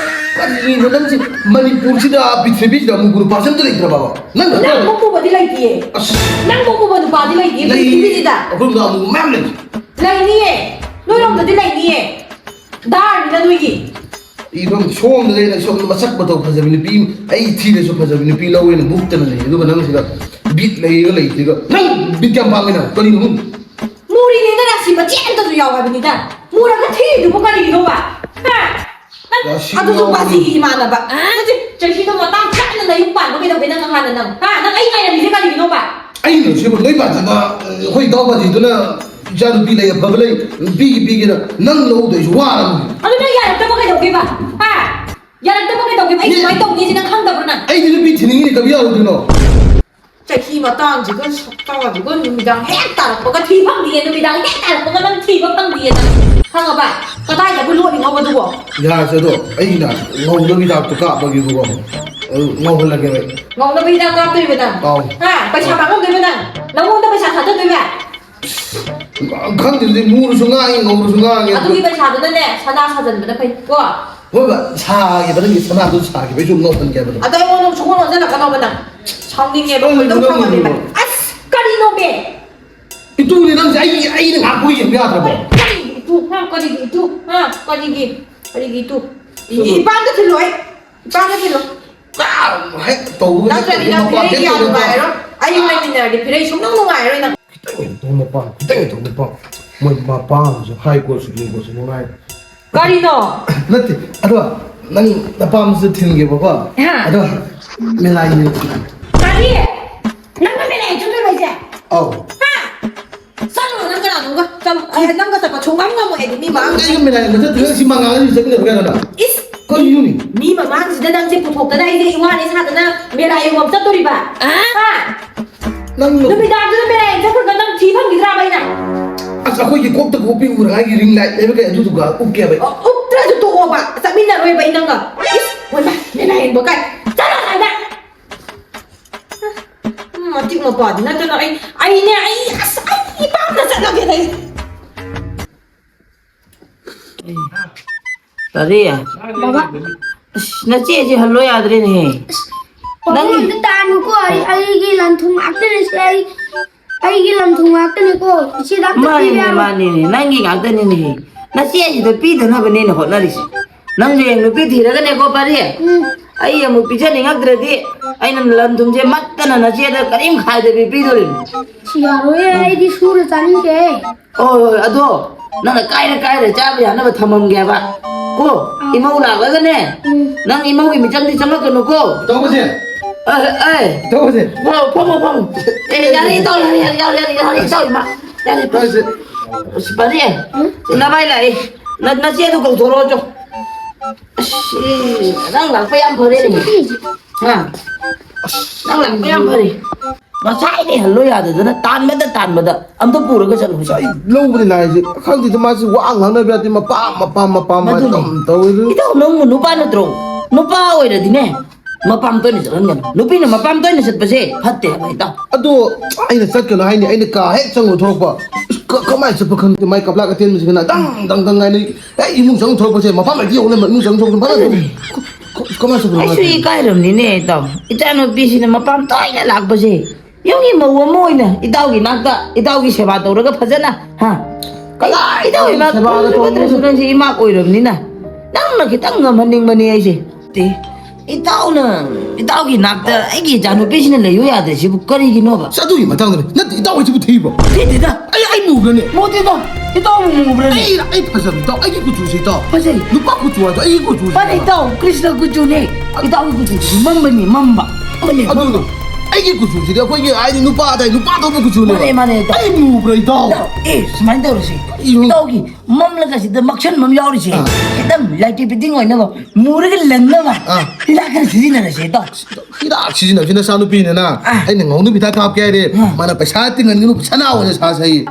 ꯀꯔꯤꯅꯣ ꯅꯪꯁꯦ? ꯃꯅꯤꯄꯨꯔꯁꯤꯗ, ꯄ꯭ꯔꯤꯊꯤꯕꯤꯁꯤꯗ ꯑꯃꯨꯕ ꯅꯨꯄꯥꯁꯦ ꯑꯝꯇ ꯂꯩꯇ꯭ꯔꯕꯕ? ꯅꯪ ꯅꯪ ꯈꯛꯇ? ꯑꯃꯨꯛ ꯃꯨꯕꯗꯤ ꯂꯩꯇꯤꯌꯦ꯫ ꯑꯁ꯫ ꯅꯪ ꯑꯃꯨꯛ ꯃꯨꯕ ꯅꯨꯄꯥꯗꯤ ꯂꯩꯇꯤꯌꯦ ꯂꯩ꯫ ꯄ꯭ꯔꯤꯊꯤꯕꯤꯁꯤꯗ꯫ ꯑꯩꯈꯣꯏ ꯔꯣꯝꯗ ꯑꯃꯨꯕ ꯃꯌꯥꯝ ꯂꯩ꯫ ꯂꯩꯅꯤꯌꯦ꯫ ꯅꯣꯏꯔꯣꯝꯗꯗꯤ ꯂꯩꯅꯤꯌꯦ꯫ ꯗꯥꯔꯅꯤꯅ ꯅꯣꯏꯒꯤ꯫ ꯏꯕꯝ, ꯁꯣꯝꯗ ꯂꯩꯅ ꯁꯣꯝꯗ ꯃꯁꯛ ꯃꯇꯧ ꯐꯖꯕꯤ ꯅꯨꯄꯤ, ꯑꯩ ꯊꯤꯔꯁꯨ ꯐꯖꯕꯤ ꯅꯨꯄꯤ ꯂꯧꯋꯦꯅ ꯃꯨꯛꯇꯅ ꯂꯩ, ꯑꯗꯨꯒ ꯅꯪꯁꯤꯗ ꯕꯤꯠ ꯂꯩꯔꯒ ꯂꯩꯇꯦꯒ꯫ ꯅꯪ ꯕꯤꯠ ꯌꯥꯝ ꯄꯥꯝꯃꯦ ꯅꯪ, ꯀꯔꯤꯅꯣ ꯈꯪꯗꯦ꯫ ꯃꯨꯔꯤꯉꯩꯗ ꯔꯥꯁꯤ ꯃꯆꯦꯠ ꯑꯝꯇꯁꯨ ꯌꯥꯎ ꯍꯥꯏꯕꯅꯤꯗ꯫ ꯃꯨꯔꯒ ꯊꯤꯔꯤꯗꯨꯕꯨ ꯀꯔꯤꯒꯤꯅꯣꯕ? ꯍꯥ? ꯅꯪ ꯔꯥꯁꯤ ꯑꯗꯨꯁꯨ ꯌꯥꯎꯕꯅꯤ꯫ ꯕꯥꯖꯤꯒꯤ ꯏꯃꯥꯟꯅꯕ꯫ ꯅꯠꯇꯦ, ꯆꯍꯤꯗꯣ ꯃꯇꯥꯡ ꯆꯥꯅ ꯅꯌꯨꯝ ꯄꯥꯟꯕ ꯀꯩꯗꯧꯒꯦ ꯅꯪ ꯍꯥꯟꯅ ꯅꯪ? ꯍꯥ? ꯅꯪ ꯑꯩ ꯉꯥꯏꯔꯝꯃꯤꯁꯦ ꯀꯔꯤꯒꯤꯅꯣꯕ? ꯑꯩꯅ ꯁꯤꯕꯨ ꯅꯣꯏ ꯕꯥꯖꯤꯅ, ꯑꯩꯈꯣꯏ ꯏꯇꯥꯎ ꯕꯥꯖꯤꯗꯨꯅ ꯏꯆꯥ ꯅꯨꯄꯤ ꯂꯩ ꯑꯐꯕ ꯂꯩ, ꯄꯤꯒꯦ ꯄꯤꯒꯦꯅ ꯅꯪ ꯂꯧꯗꯣꯏꯁꯨ ꯋꯥꯔꯝꯅꯤ꯫ ꯑꯗꯨ ꯅꯪ ꯌꯥꯔꯛꯇꯕ ꯀꯩꯗꯧꯒꯦꯕ? ꯍꯥ? ꯌꯥꯔꯛꯇꯕ ꯀꯩꯗꯧꯒꯦꯕ? ꯑꯩ ꯁꯨꯃꯥꯏꯅ ꯇꯧꯅꯤꯁꯦ ꯅꯪ ꯈꯪꯗꯕ꯭ꯔꯣ ꯅꯪ? ꯑꯩꯗꯤ ꯅꯨꯄꯤ ꯊꯤꯅꯤꯡꯉꯤꯅꯦ, ꯀꯔꯤ ꯌꯥꯔꯣꯏꯗꯣꯏꯅꯣ? ꯆꯍꯤ ꯃꯇꯥꯡꯁꯤꯒ ꯁꯛꯇꯥꯁꯤꯒ ꯅꯨꯃꯤꯗꯥꯡ ꯍꯦꯛ ꯇꯥꯔꯛꯄꯒ ꯊꯤ ꯐꯪꯗꯤꯌꯦ, ꯅꯨꯃꯤꯗꯥꯡ ꯍꯦꯛ ꯇꯥꯔꯛꯄꯒ ꯅꯪ ꯊꯤꯕ ꯐꯪꯗꯤꯌꯦ ꯅꯪ꯫ ꯈꯪꯉꯕ? ꯀꯗꯥꯏꯗꯕꯨ ꯂꯣꯠꯂꯤꯅꯣꯕ ꯑꯗꯨꯕꯣ? ꯌꯥꯔꯁꯦ ꯑꯗꯣ, ꯑꯩꯅ ꯉꯧꯅꯕ ꯍꯤꯗꯥꯛꯇꯣ ꯀꯥꯞꯄꯒꯦꯕꯀꯣ꯫ ꯑꯗꯨ ꯉꯧꯍꯜꯂꯒꯦ ꯑꯩ꯫ ꯉꯧꯅꯕ ꯍꯤꯗꯥꯛ ꯀꯥꯞꯇꯣꯏꯕ ꯅꯪ? ꯑꯥꯎ꯫ ꯍꯥ? ꯄꯩꯁꯥ ꯑꯥꯎ꯫ ꯃꯥꯡꯉꯝꯗꯣꯏꯕ ꯅꯪ? ꯅꯪꯉꯣꯟꯗ ꯄꯩꯁꯥ ꯊꯥꯗꯗꯣꯏꯕ? ꯈꯪꯗꯦꯗꯨꯗꯤ, ꯃꯨꯔꯁꯨ ꯉꯥꯡꯉꯤ, ꯉꯧꯔꯁꯨ ꯉꯥꯡꯉꯤ꯫ ꯑꯗꯨꯒꯤ ꯄꯩꯁꯥꯗꯨꯅꯅꯦ ꯁꯅꯥ ꯁꯥꯖꯟꯕꯅ ꯐꯩ ꯀꯣ꯫ ꯍꯣꯏ ꯕꯥ, ꯁꯥꯈꯤꯕ ꯅꯪꯒꯤ ꯁꯅꯥꯗꯨ ꯁꯥꯈꯤꯕ ꯑꯩꯁꯨ ꯉꯧꯍꯟꯒꯦ ꯍꯥꯏꯕꯗꯣ꯫ ꯑꯗꯣ ꯑꯩꯉꯣꯟꯗ ꯑꯃꯨꯛ ꯁꯨꯡꯑꯣꯟ ꯑꯣꯟꯁꯤꯜꯂꯛꯀꯅꯣꯕ ꯅꯪ꯫ ꯁꯥꯎꯅꯤꯡꯉꯦꯕ, ꯈꯣꯏꯗꯧ ꯁꯥꯎꯒꯠꯂꯦꯕ꯫ ꯑꯁ, ꯀꯔꯤꯅꯣꯃꯦ? ꯏꯇꯨꯅꯦ ꯅꯪꯁꯦ, ꯑꯩ, ꯑꯩꯅ ꯉꯥꯛꯄ ꯌꯦꯡꯕ ꯌꯥꯗ꯭ꯔꯕꯣ? ꯀꯔꯤꯒꯤ ꯏꯇꯨ? ꯍꯥ, ꯀꯔꯤꯒꯤ ꯏꯇꯨ? ꯍꯥ, ꯀꯔꯤꯒꯤ? ꯀꯔꯤꯒꯤ ꯏꯇꯨ? ꯏ-, ꯏꯄꯥꯝꯗ ꯊꯤꯜꯂꯣ, ꯑꯩ ꯏꯄꯥꯝꯗ ꯊꯤꯜꯂꯣ꯫ ꯍꯦꯛ ꯇꯧꯕꯒ ꯅꯠꯇ꯭ꯔꯗꯤ ꯅꯪ ꯃꯄꯥꯟ ꯐꯤꯔꯩ ꯍꯦꯛ ꯀꯌꯥ ꯇꯧꯕꯒ ꯅꯨꯡꯉꯥꯏꯔꯣꯏ꯫ ꯑꯩ ꯂꯩꯃꯤꯟꯅꯔꯗꯤ ꯐꯤꯔꯩ ꯁꯨꯡꯅꯨꯡ ꯅꯨꯡꯉꯥꯏꯔꯣꯏ ꯅꯪ꯫ ꯈꯤꯇꯪ ꯍꯦꯛ ꯇꯧ ꯃꯄꯥꯟ, ꯈꯤꯇꯪ ꯍꯦꯛ ꯇꯧ ꯃꯄꯥꯟ꯫ ꯃꯣꯏ ꯃꯄꯥꯟꯁꯨ high court, supreme court ꯁꯨ ꯅꯨꯡꯉꯥꯏ꯫ ꯀꯔꯤꯅꯣ? ꯅꯠꯇꯦ, ꯑꯗꯣ ꯅꯪ ꯅꯄꯥꯝꯁꯨ ꯊꯤꯟꯒꯦꯕꯀꯣ꯫ ꯍꯥ꯫ ꯑꯗꯣ ꯃꯦꯂꯥ ꯌꯦꯡ-꯫ ꯀꯔꯤ? ꯅꯪꯅ ꯃꯦꯂꯥ ꯌꯦꯡ ꯆꯠꯇꯣꯏꯔꯣ ꯍꯥꯏꯁꯦ? ꯑꯧ꯫ ꯍꯥ? ꯆꯠꯂꯣ ꯅꯪ ꯀꯅꯥꯅꯣꯝꯒ꯫ ꯆꯠꯂꯣ꯫ ꯑꯩ ꯅꯪꯒ ꯆꯠꯄ ꯁꯨꯡꯉꯝ ꯉꯝꯃꯣꯏ ꯑꯩꯗꯤ ꯃꯤ ꯃꯥꯡ-꯫ ꯅꯪ ꯑꯩꯒ ꯃꯦꯂꯥ ꯌꯦꯡꯕ ꯆꯠꯇ꯭ꯔꯒ ꯁꯤ ꯃꯉꯥꯜ ꯑꯅꯤ ꯆꯠꯃꯤꯟꯅꯕ ꯌꯥꯒꯗ꯭ꯔꯥ? ꯏꯁ! ꯀꯔꯤꯅꯣꯅꯦ? ꯃꯤ ꯃꯃꯥꯡꯁꯤꯗ ꯅꯪꯁꯦ ꯄꯨꯊꯣꯛꯇꯅ ꯑꯩꯁꯦ ꯏꯋꯥꯅꯦ ꯁꯥꯗꯅ ꯃꯦꯂꯥ ꯌꯦꯡꯕ ꯑꯃ ꯆꯠꯇꯣꯔꯤꯕ? ꯑ? ꯍꯥ? ꯅꯪ ꯅꯨꯃꯤꯗꯥꯡꯗꯨꯗ ꯃꯦꯂꯥ ꯌꯦꯡ ꯆꯠꯈ꯭ꯔꯒ ꯅꯪ ꯊꯤ ꯐꯪꯈꯤꯗ꯭ꯔꯥꯕ ꯑꯩꯅ? ꯑꯁ, ꯑꯩꯈꯣꯏꯒꯤ ꯀꯣꯛꯇ ꯀꯣꯛꯄꯤ ꯎꯔꯉꯥꯏꯒꯤ ring light ꯂꯩꯕ ꯀꯩ ꯑꯗꯨꯗꯨꯒ ꯎꯞꯀꯦꯕ꯫ ꯑꯣ, ꯎꯞꯇ꯭ꯔꯁꯨ ꯇꯣꯛꯑꯣꯕ, ꯆꯠꯃꯤꯟꯅꯔꯣꯏꯕ ꯑꯩ ꯅꯪꯒ꯫ ꯏꯁ, ꯍꯣꯏꯃ, ꯃꯦꯂꯥ ꯌꯦꯡꯕ ꯀꯥꯏ꯫ ꯆꯠꯂꯣ ꯑꯁ꯭ꯋꯥꯏꯗ꯫ ꯎꯝ, ꯃꯇꯤꯛ ꯃꯄꯥꯗꯤ ꯅꯠꯇꯅ ꯑꯩ, ꯑꯩꯅꯦ, ꯑꯩ, ꯑꯁ, ꯑꯩ ꯏꯄꯥꯝꯗ ꯆꯠꯂꯒꯦꯗ ꯑꯩ꯫ ꯀꯔꯤ? ꯕꯕꯥ꯫ ꯑꯁ, ꯅꯆꯦꯁꯦ ꯍꯜꯂꯣ ꯌꯥꯗ꯭ꯔꯦꯅꯦꯍꯦ꯫ ꯄꯥꯕꯨꯡ, ꯅꯪꯒꯤ ꯑꯝꯇ ꯇꯥꯅꯨꯀꯣ, ꯑꯩ, ꯑꯩꯒꯤ ꯂꯟ ꯊꯨꯝ ꯉꯥꯛꯇꯅꯦ ꯁꯦ, ꯑꯩ, ꯑꯩꯒꯤ ꯂꯟ ꯊꯨꯝ ꯉꯥꯛꯇꯅꯦꯀꯣ, ꯏꯆꯦꯗ ꯑꯝꯇ ꯄꯤꯕ ꯃꯥꯅꯤꯅꯦ, ꯌꯥꯔꯣꯏ꯫ ꯃꯥꯅꯤꯅꯦ, ꯅꯪꯒꯤ ꯉꯥꯛꯇꯅꯤꯅꯦꯍꯦ꯫ ꯅꯆꯦꯁꯤꯗ ꯄꯤꯗꯅꯕꯅꯦꯅ ꯍꯣꯠꯅꯔꯤꯁꯦ꯫ ꯅꯪꯁꯨ ꯍꯌꯦꯡ ꯅꯨꯄꯤ ꯊꯤꯔꯒꯅꯦꯀꯣ, ꯄꯥꯔꯤ꯫ ꯎꯝ꯫ ꯑꯩ ꯑꯃꯨꯛ ꯄꯤꯖꯅꯤꯡꯉꯛꯇ꯭ꯔꯗꯤ ꯑꯩꯅ ꯂꯟ ꯊꯨꯝꯁꯦ ꯃꯠꯇꯅ ꯅꯆꯦꯗ ꯀꯔꯤꯝ ꯈꯥꯏꯗꯕꯤ ꯄꯤꯗꯣꯔꯤꯅꯤ꯫ ꯁꯤ ꯌꯥꯔꯣꯏꯌꯦ, ꯑꯩꯗꯤ ꯁꯨꯔ ꯆꯥꯅꯤꯡꯗꯦ꯫ ꯍꯣꯏ, ꯍꯣꯏ, ꯑꯗꯣ ꯅꯪꯅ ꯀꯥꯏꯔ ꯀꯥꯏꯔ ꯆꯥꯕ ꯌꯥꯅꯕ ꯊꯝꯃꯝꯒꯦꯕ꯫ ꯀꯣ, ꯑꯥ꯫ ꯏꯃꯧ ꯂꯥꯛꯂꯒꯅꯦ, ꯎꯝ꯫ ꯅꯪ ꯏꯃꯧꯒꯤ ꯃꯤꯆꯪꯗꯤ ꯆꯪꯂꯛꯀꯅꯨꯀꯣ꯫ ꯇꯧꯕꯁꯦ꯫ ꯑꯦ, ꯑꯦ꯫ ꯇꯧꯕꯁꯦ꯫ ꯐꯝꯃꯣ, ꯐꯝꯃꯣ, ꯐꯝꯃꯣ꯫ ꯑꯦ, ꯌꯥꯔꯦ, ꯏꯇꯥꯎ, ꯌꯥꯔꯦ, ꯌꯥꯔꯦ, ꯌꯥꯔꯦ, ꯌꯥꯔꯦ, ꯏꯇꯥꯎ, ꯏꯃꯥ꯫ ꯌꯥꯔꯦ, ꯇꯧꯕꯁꯦ꯫ ꯑꯁ, ꯄꯥꯔꯤ, ꯎꯝ? ꯅꯚꯥꯏ ꯂꯥꯛꯑꯦ꯫ ꯅ-, ꯅꯆꯦꯗꯣ ꯀꯧꯊꯣꯔꯛꯑꯣ ꯆꯣ꯫ ꯑꯁ, ꯑꯦ, ꯅꯪ ꯂꯥꯛꯄ ꯌꯥꯝ ꯐꯔꯦꯅꯦ꯫ ꯍꯥ? ꯅꯪ ꯂꯥꯛꯄ ꯌꯥꯝ ꯐꯔꯦ꯫ ꯉꯁꯥꯏꯗꯩ ꯍꯜꯂꯣ ꯌꯥꯗꯗꯅ ꯇꯥꯟꯕꯗ ꯇꯥꯟꯕꯗ ꯑꯝꯇ ꯄꯨꯔꯒ ꯆꯠꯂꯨ꯫ ꯑꯁ, ꯑꯩ ꯂꯧꯕꯗꯤ ꯂꯥꯏꯁꯦ ꯈꯪꯗꯦꯗ, ꯃꯥꯁꯦ ꯋꯥ ꯉꯥꯡꯅꯕ ꯌꯥꯗꯦ, ꯃꯄꯥꯝ ꯃꯄꯥꯝ ꯃꯄꯥꯝ ꯃꯗꯨꯅꯦ꯫ ꯑꯗꯨꯝ ꯇꯧꯋꯦ ꯑꯗꯨ꯫ ꯏꯇꯥꯎ, ꯅꯪꯕꯨ ꯅꯨꯄꯥ ꯅꯠꯇ꯭ꯔꯣ? ꯅꯨꯄꯥ ꯑꯣꯏꯔꯗꯤꯅꯦ, ꯃꯄꯥꯝ ꯇꯣꯏꯅ ꯆꯠꯍꯟꯒꯅꯨ꯫ ꯅꯨꯄꯤꯅ ꯃꯄꯥꯝ ꯇꯣꯏꯅ ꯆꯠꯄꯁꯦ ꯐꯠꯇꯦ ꯍꯥꯏꯕ, ꯏꯇꯥꯎ꯫ ꯑꯗꯣ ꯑꯩꯅ ꯆꯠꯀꯅꯨ ꯍꯥꯏꯅꯤ, ꯑꯩꯅ ꯀꯥ ꯍꯦꯛ ꯆꯪꯉꯨ ꯊꯣꯛꯂꯛꯄ, ꯏꯁ, ꯀ-, ꯀꯃꯥꯏꯅ ꯆꯠꯄ ꯈꯪꯗꯦ, ꯃꯥꯏ ꯀꯞꯂꯥꯛ ꯑꯇꯦꯟꯕꯁꯤꯅ ꯗꯪ ꯗꯪ ꯗꯪ ꯍꯥꯏꯅ ꯍꯦꯛ ꯏꯃꯨꯡ ꯆꯪ ꯊꯣꯛꯂꯛꯄꯁꯦ ꯃꯐꯝ ꯂꯩꯇꯦ ꯌꯧꯅꯕ ꯏꯃꯨꯡ ꯆꯪ ꯊꯣꯛꯂꯛꯄ ꯐꯖꯅ ꯀꯃꯥꯏꯅ ꯆꯠꯄꯅꯣ? ꯑꯩꯁꯨ ꯏꯀꯥꯏꯔꯝꯅꯤꯅꯦ, ꯏꯇꯥꯎ꯫ ꯏꯆꯥꯅꯨꯄꯤꯁꯤꯅ ꯃꯄꯥꯝ ꯇꯣꯏꯅ ꯂꯥꯛꯄꯁꯦ꯫ ꯌꯨꯝꯒꯤ ꯃꯧ ꯑꯃ ꯑꯣꯏꯅ ꯏꯇꯥꯎꯒꯤ ꯅꯥꯛꯇ ꯏꯇꯥꯎꯒꯤ ꯁꯦꯕꯥ ꯇꯧꯔꯒ ꯐꯖꯅ, ꯍꯥ? ꯀꯗꯥꯏꯗꯒꯤ ꯏꯇꯥꯎ ꯏꯃꯥ ꯁꯦꯕꯥꯒ ꯇꯧꯕꯅꯣ? ꯐꯠꯇ꯭ꯔꯁꯨ ꯅꯪꯁꯦ ꯏꯃꯥ ꯑꯣꯏꯔꯕꯅꯤꯅ ꯅꯪꯅ ꯈꯤꯇꯪ ꯉꯝꯍꯟꯅꯤꯡꯕꯅꯦ ꯑꯩꯁꯦ꯫ ꯇꯦ, ꯏꯇꯥꯎꯅ, ꯏꯇꯥꯎꯒꯤ ꯅꯥꯛꯇ ꯑꯩꯒꯤ ꯏꯆꯥꯅꯨꯄꯤꯁꯤꯅ ꯂꯩꯌꯨ ꯌꯥꯗ꯭ꯔꯤꯁꯤꯕꯨ ꯀꯔꯤꯒꯤꯅꯣꯕ? ꯑꯁ, ꯑꯗꯨꯒꯤ ꯃꯇꯥꯡꯗꯅꯦ꯫ ꯅꯠꯇꯦ, ꯏꯇꯥꯎ ꯑꯩꯁꯤꯕꯨ ꯊꯤꯕ꯭ꯔꯣ? ꯊꯤꯗꯦꯗ꯫ ꯑꯩ, ꯑꯩ ꯃꯨꯕ꯭ꯔꯅꯦ? ꯃꯨꯗꯦꯗ꯫ ꯏꯇꯥꯎꯕꯨ ꯃꯨꯕ꯭ꯔꯅꯦ? ꯑꯩ, ꯑꯩ ꯐꯖꯕ ꯏꯇꯥꯎ, ꯑꯩꯒꯤ ꯀꯨꯆꯨꯁꯦ ꯏꯇꯥꯎ꯫ ꯐꯖꯩ꯫ ꯅꯨꯄꯥ ꯀꯨꯆꯨ ꯍꯥꯏꯗꯣ ꯑꯩꯒꯤ ꯀꯨꯆꯨꯁꯦ ꯃꯥꯅꯦ ꯏꯇꯥꯎ꯫ ꯏꯇꯥꯎ, ꯀ꯭ꯔꯤꯁꯅ ꯀꯨꯆꯨꯅꯦ꯫ ꯏꯇꯥꯎꯒꯤ ꯀꯨꯆꯨꯁꯤꯗꯤ ꯃꯝꯕꯅꯤ, ꯃꯝꯕ꯫ ꯃꯝꯕꯅꯤ, ꯑꯗꯨꯗꯣ, ꯃꯝꯕ꯫ ꯑꯩꯒꯤ ꯀꯨꯆꯨꯁꯤꯗꯤ ꯑꯩꯈꯣꯏꯒꯤ ꯍꯥꯏꯗꯤ ꯅꯨꯄꯥ ꯍꯥꯏꯗꯤ ꯅꯨꯄꯥ ꯊꯣꯛꯄ ꯀꯨꯆꯨꯅꯦꯕ꯫ ꯃꯥꯅꯦ, ꯃꯥꯅꯦ, ꯏꯇꯥꯎ꯫ ꯑꯩ ꯃꯨꯕ꯭ꯔꯣ ꯏꯇꯥꯎ? ꯏꯇꯥꯎ, ꯑꯦ, ꯁꯨꯃꯥꯏꯅ ꯇꯧꯔꯁꯤ꯫ ꯀꯔꯤꯅꯣ? ꯏꯇꯥꯎꯒꯤ ꯃꯝꯂꯒ ꯁꯤꯗ ꯃꯛꯁꯟꯕ ꯑꯃ ꯌꯥꯎꯔꯤꯁꯦ꯫ ꯑꯥ꯫ ꯈꯤꯇꯪ ꯂꯥꯏꯇꯤ ꯐꯤꯇꯤꯡ ꯑꯣꯏꯅꯕ ꯃꯨꯔꯒ ꯂꯪꯅꯕ ꯑꯥ꯫ ꯍꯤꯗꯥꯛ ꯈꯔ ꯁꯤꯖꯤꯟꯅꯔꯁꯦ ꯏꯇꯥꯎ꯫ ꯍꯤꯗꯥꯛ ꯁꯤꯖꯤꯟꯅꯕꯁꯤ ꯅꯆꯥꯅꯨꯄꯤꯅꯤꯅ ꯑꯥ꯫ ꯑꯩꯅ ꯉꯧꯅꯕ ꯍꯤꯗꯥꯛ ꯀꯥꯞꯀꯦ ꯍꯥꯏꯔꯦ꯫ ꯑꯥ꯫ ꯃꯥꯅ ꯄꯩꯁꯥ ꯇꯤꯡꯍꯟꯒꯅꯨ, ꯁꯅꯥ ꯑꯣꯏꯅ ꯁꯥꯁꯦ ꯍꯥꯏꯌꯦ꯫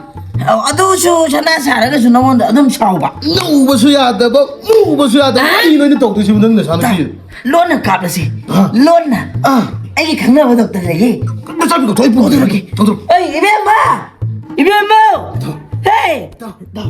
ꯑꯧ, ꯑꯗꯨꯁꯨ ꯁꯅꯥ ꯁꯥꯔꯒꯁꯨ ꯅꯉꯣꯟꯗ ꯑꯗꯨꯝ ꯁꯥꯎꯕ꯫ ꯅꯧꯕꯁꯨ ꯌꯥꯗꯕ, ꯃꯨꯕꯁꯨ ꯌꯥꯗꯕ꯫ ꯑꯥ꯫ ꯀꯔꯤꯅꯣ ꯑꯩꯅ ꯇꯧꯗꯣꯏꯁꯤꯕꯨ ꯅꯪ ꯅꯆꯥꯅꯨꯄꯤ? ꯂꯣꯟꯅ ꯀꯥꯞꯂꯁꯤ꯫ ꯑꯥ꯫ ꯂꯣꯟꯅ꯫ ꯑꯥ꯫ ꯑꯩꯒꯤ ꯈꯪꯅꯕ ꯗꯣꯛꯇꯔ ꯂꯩꯌꯦ꯫ ꯅꯆꯥꯅꯨꯄꯤ ꯀꯧꯊꯣꯛꯑ ꯄꯨꯔꯛꯑꯣ꯫ ꯀꯧꯊꯣꯔꯛꯀꯦ꯫ ꯀꯧꯊꯣꯔꯛꯑꯣ꯫ ꯑꯩ, ꯏꯕꯦꯝꯃ! ꯏꯕꯦꯝꯃ! ꯏꯇꯥꯎ꯫ ꯍꯦ! ꯏꯇꯥꯎ, ꯏꯇꯥꯎ꯫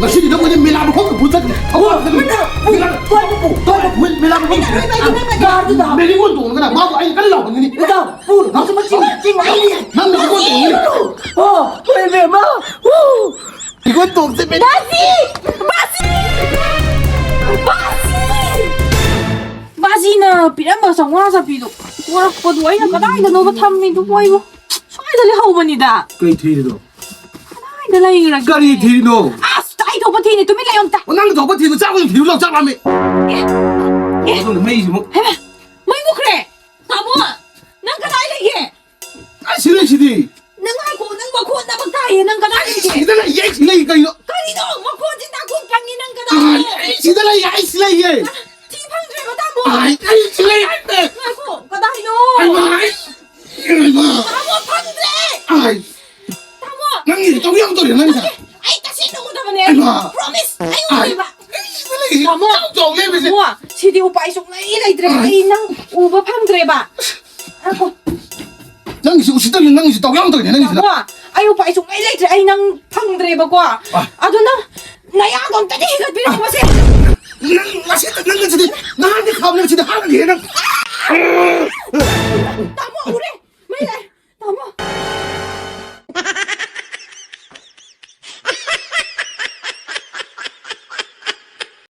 ꯉꯁꯤꯗꯤ ꯅꯪ ꯑꯣꯏꯅ ꯃꯦꯂꯥ ꯃꯐꯝꯗ ꯄꯨ ꯆꯠꯀꯅꯤ꯫ ꯑꯃꯨꯛ ꯍꯟꯅ ꯃꯦꯂꯥ, ꯃꯦꯂꯥ ꯃꯐꯝ, ꯇꯣꯏꯕ ꯄꯨ, ꯇꯣꯏꯕ ꯄꯨ, ꯃꯦꯂꯥ ꯃꯐꯝ꯫ ꯃꯦꯔꯤꯒꯣꯟ ꯇꯣꯡꯗꯅ ꯃꯥꯕꯨ ꯑꯩꯅ ꯀꯟꯅ ꯂꯥꯎꯍꯟꯒꯅꯤ꯫ ꯏꯇꯥꯎ, ꯄꯨ, ꯍꯧꯖꯤꯛꯃꯛ ꯆꯤꯡ, ꯆꯤꯡ ꯅꯪ ꯃꯦꯔꯤꯒꯣꯟ ꯇꯣꯡꯒꯅꯤ꯫ ꯑꯣ, ꯍꯣꯏ, ꯏꯕꯦꯝꯃ꯫ ꯎ꯫ ꯃꯦꯔꯤꯒꯣꯟ ꯇꯣꯡꯁꯦ, ꯃꯦ- ꯕꯥꯖꯤ! ꯕꯥꯖꯤ! ꯕꯥꯖꯤ! ꯕꯥꯖꯤꯅ ꯄꯤꯔꯝꯕ ꯆꯥꯝꯃꯉꯥ ꯆꯠꯄꯤꯗꯣ ꯄꯣꯔꯛꯄꯗꯣ ꯑꯩꯅ ꯀꯗꯥꯏꯗꯅꯣꯕ ꯊꯝꯃꯤꯗꯨꯕꯨ ꯑꯩꯕꯨ? ꯁ꯭ꯋꯥꯏꯗ ꯂꯩꯍꯧꯕꯅꯤꯗ꯫ ꯀꯩ ꯊꯤꯔꯤꯅꯣ? ꯀꯗꯥꯏꯗ ꯂꯩꯈ꯭ꯔꯒꯦ? ꯀꯔꯤ ꯊꯤꯔꯤꯅꯣ? ꯑꯁ, ꯑꯩ ꯊꯣꯛꯄ ꯊꯤꯅꯤ, ꯇꯨꯃꯤꯟ ꯂꯩꯌꯣ ꯑꯝꯇ꯫ ꯑꯣ, ꯅꯪ ꯊꯣꯛꯄ ꯊꯤꯕ ꯆꯥꯛ ꯑꯣꯏꯅ ꯊꯤꯔꯨ ꯂꯥꯎ, ꯆꯥꯛ ꯂꯥꯝꯃꯦ꯫ ꯑꯦ, ꯑꯦ꯫ ꯑꯗꯨꯅ ꯃꯩꯁꯤꯃꯨꯛ꯫ ꯍꯩꯃꯥ, ꯃꯩ ꯃꯨꯠꯈ꯭ꯔꯦ꯫ ꯇꯥꯃꯣ, ꯅꯪ ꯀꯗꯥꯏ ꯂꯩꯒꯦ? ꯑꯩ ꯁꯤ ꯂꯩꯁꯤꯗꯤ꯫ ꯅꯪ ꯉꯥꯏꯈꯣ, ꯅꯪ ꯃꯈꯣꯟ ꯑꯃ ꯇꯥꯏꯌꯦ, ꯅꯪ ꯀꯗꯥꯏ ꯂꯩꯒꯦ? ꯁꯤꯗ ꯂꯩꯌꯦ, ꯑꯩ ꯁꯤ ꯂꯩ ꯀꯩꯅꯣ? ꯀꯔꯤꯅꯣ? ꯃꯈꯣꯟꯁꯤ ꯅꯥꯀꯣꯡ ꯄꯪꯉꯤ, ꯅꯪ ꯀꯗꯥꯏ ꯑꯥ, ꯂꯩꯒꯦ? ꯑꯩ ꯁꯤꯗ ꯂꯩꯌꯦ, ꯑꯩ ꯁꯤ ꯂꯩꯌꯦ꯫ ꯊꯤ ꯐꯪꯗ꯭ꯔꯦꯕ, ꯇꯥꯃꯣ꯫ ꯑꯥ, ꯑꯩ ꯁꯤ ꯂꯩ ꯍꯥꯏꯕꯅꯦ꯫ ꯉꯥꯏꯈꯣ, ꯀꯗꯥꯏꯅꯣ? ꯑꯩꯃ, ꯑꯩ, ꯑꯩꯃ꯫ ꯇꯥꯃꯣ, ꯐꯪꯗ꯭ꯔꯦ꯫ ꯑꯥꯏ꯫ ꯇꯥꯃꯣ! ꯅꯪꯒꯤꯁꯦ ꯇꯧ ꯌꯥꯝ ꯇꯧꯔꯦ, ꯅꯪꯒꯤꯁꯦ꯫ ꯅꯠꯇꯦ, ꯑꯩ ꯇꯁꯦꯡꯅ ꯎꯗꯕꯅꯦ꯫ ꯑꯩꯃ! Promise! ꯑꯩ ꯑꯥꯏ! ꯎꯗꯦꯕ꯫ ꯅꯪꯒꯤꯁꯤꯗ ꯂꯩꯔꯤꯁꯦ꯫ ꯇꯥꯃꯣ! ꯌꯥꯝ ꯆꯥꯎ ꯂꯩꯔꯝꯃꯤꯁꯦ꯫ ꯇꯥꯃꯣ! ꯁꯤꯗꯤ ꯎꯄꯥꯏ ꯁꯨꯡꯂꯩ ꯂꯩꯇ꯭ꯔꯦ꯫ ꯑꯥꯏ! ꯑꯩ ꯅꯪ ꯎꯕ ꯐꯪꯗ꯭ꯔꯦꯕ꯫ ꯉꯥꯏꯈꯣ꯫ ꯅꯪꯒꯤꯁꯦ ꯎꯁꯤꯠꯇꯔꯤꯅꯦ, ꯅꯪꯒꯤꯁꯦ ꯇꯧ ꯌꯥꯝ ꯇꯧꯔꯤꯅꯦ, ꯅꯪꯒꯤꯁꯤꯅ꯫ ꯇꯥꯃꯣ! ꯑꯩ ꯎꯄꯥꯏ ꯁꯨꯡꯂꯩ ꯂꯩꯇ꯭ꯔꯦ꯫ ꯑꯩ ꯅꯪ ꯐꯪꯗ꯭ꯔꯦꯕꯀꯣ꯫ ꯑꯥꯏ! ꯑꯗꯨ ꯅꯪ ꯅꯌꯥꯗꯣ ꯑꯝꯇꯗꯤ ꯍꯤꯒꯠꯄꯤꯔꯝꯃꯣꯁꯦ꯫ ꯅꯪ ꯉꯁꯤ, ꯅꯪ ꯉꯁꯤꯗꯤ ꯅꯍꯥꯟꯗꯤ ꯈꯥꯕꯅꯦ, ꯉꯁꯤꯗꯤ ꯍꯥꯠꯂꯒꯦ ꯅꯪ꯫